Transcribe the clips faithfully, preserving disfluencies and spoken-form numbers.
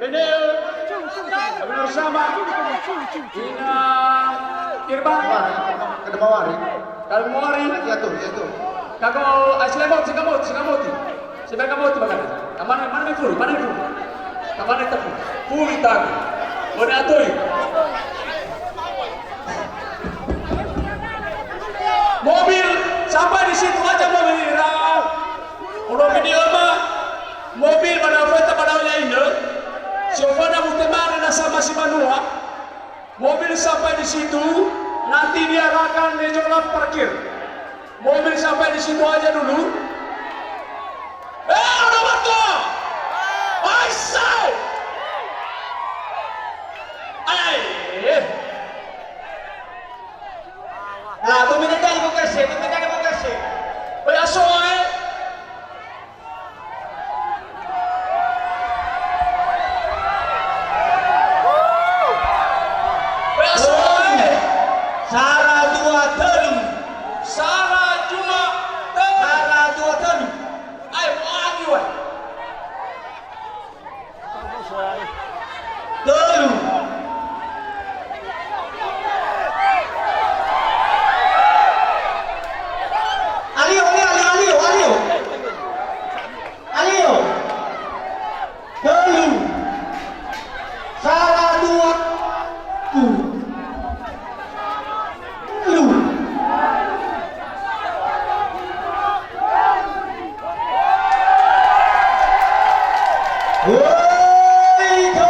Bene'ö, benar sama. Ina Irban. Kadamawari. Kadamawari. Ya, tuh, ya, tuh. Kago, ai, silamoti, silamoti, silamoti. Silamoti, makanya. Kamane, mana ni furi, mana ni furi. Kamane tafu. Furi tagu. Bone atoi. Mobil sampai di situ aja mobil ira. Ono video mah. Mobil pada feta pada oya ine. Siofana mutemare na sama si banua. Mobil sampai di situ, nanti diarahkan Rejola parkir. Mobil sampai di situ aja dulu. Eh, udah betul. Aisyah. Ai. Nah, pemerintah demokrasi, pemerintah demokrasi. Oi, aso, eh. Sara dua telu. Sara dua telu. Sara dua telu. Ayo, mu'agi, wai. Telu. Alio, alio, alio, alio, alio. Alio. Telu. Sara dua. Telu. Telu. Woi, to.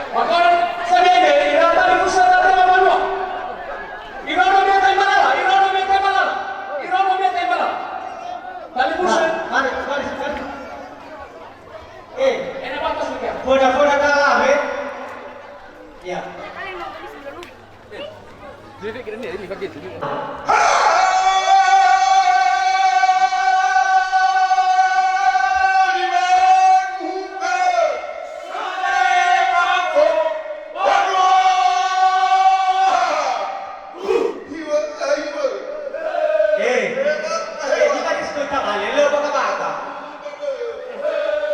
Maka, semende, ira talifusö da'e ba mbanua. Iraono mete malala, iraono mete malala, iraono mete malala. Talifusö. Nah, mari, mari, mari. Eh, enak batas nih, ya. Foda-foda kalah, eh. Ya. Eh, eh, di mana situ tak balik? Lo baka-baka.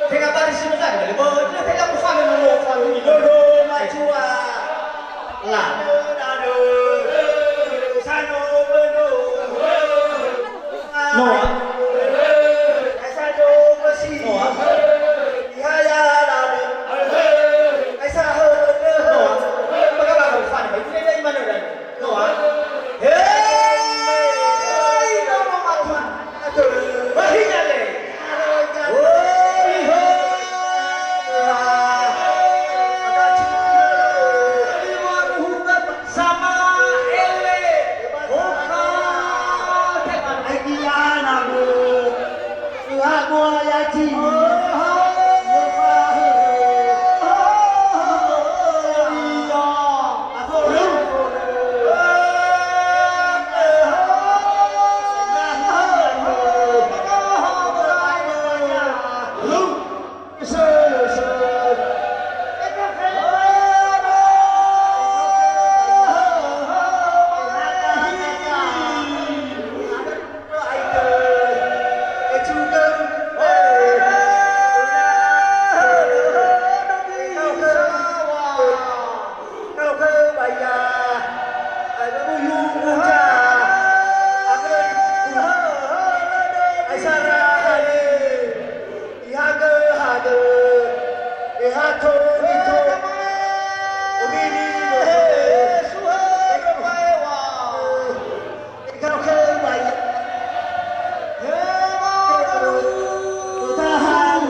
Tenga baris si mezan, bali bo, ina tenga ku fana no, fana ni. Dodo macua. La. Dado, dado, sano beno. Noa. Sano besi. Noa. Ihaya dado. Aisa ho. Noa. Bagaimana fana? Itu dia dari mana, Dan? Noa. Hei, nono matua. Bahina le. Oi, ho. Sama ele. Oka. Teman. Ai, gila, namu. Ihagö-hagö, ehato-ito, obini-boto, egaokhö baya. He, tahan,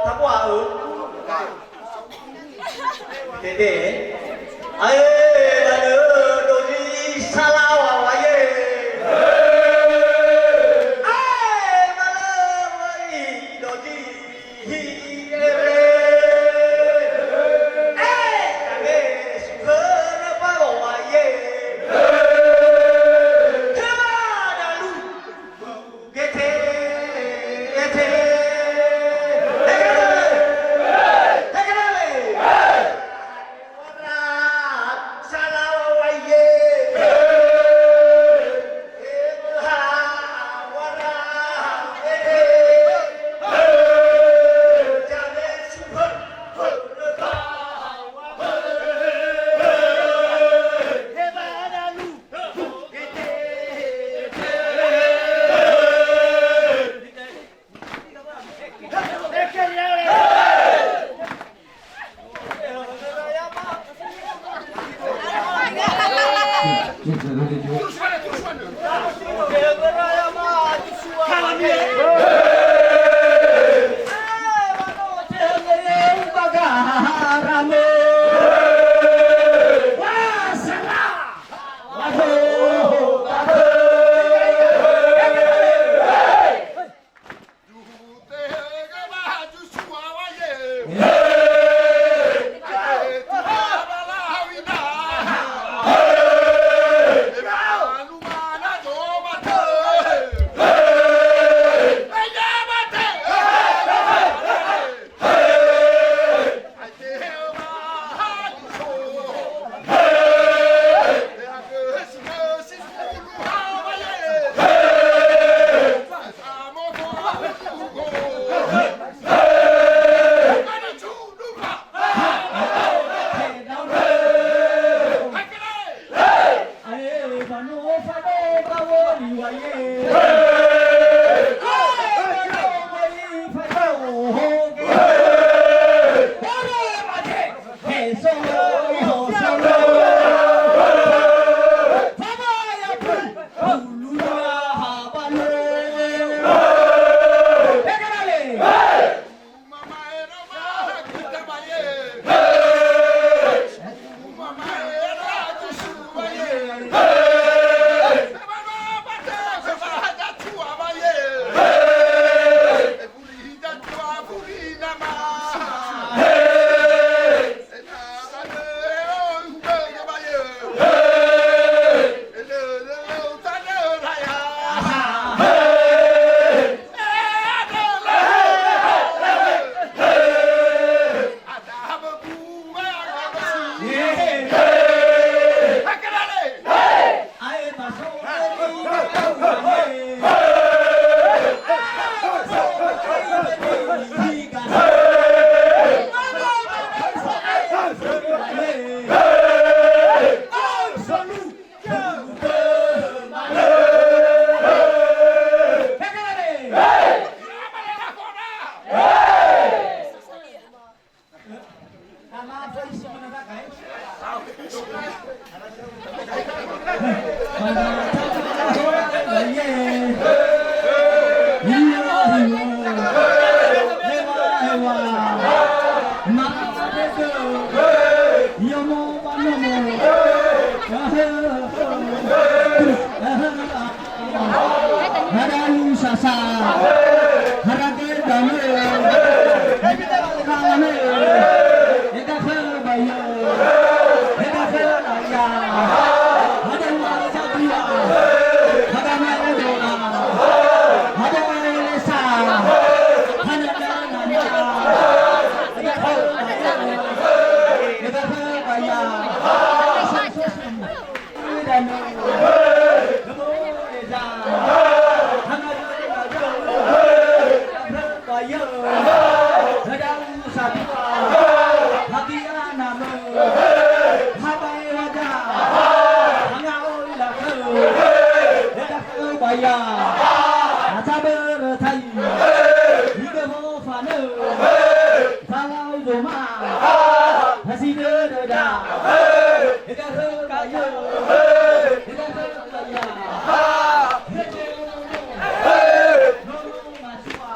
Tabua'ö. Dede. Ae, manö dozi salawa waye. Ae, manö wai dozi hi ere. Ae, kame suhöra bawa waye. Kema dalu. Hadalu sasa, harage dame, kalame, ega khe bayo, ega khe raya, hadalu sasa dua, hadalu dua, hadalu sa, hadalu nana, ega khe bayo, ega khe baya, Salau zoma. Hasi dödöda. Eda hö baya. Eda hö baya. Nono masua.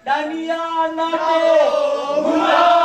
Dania nate.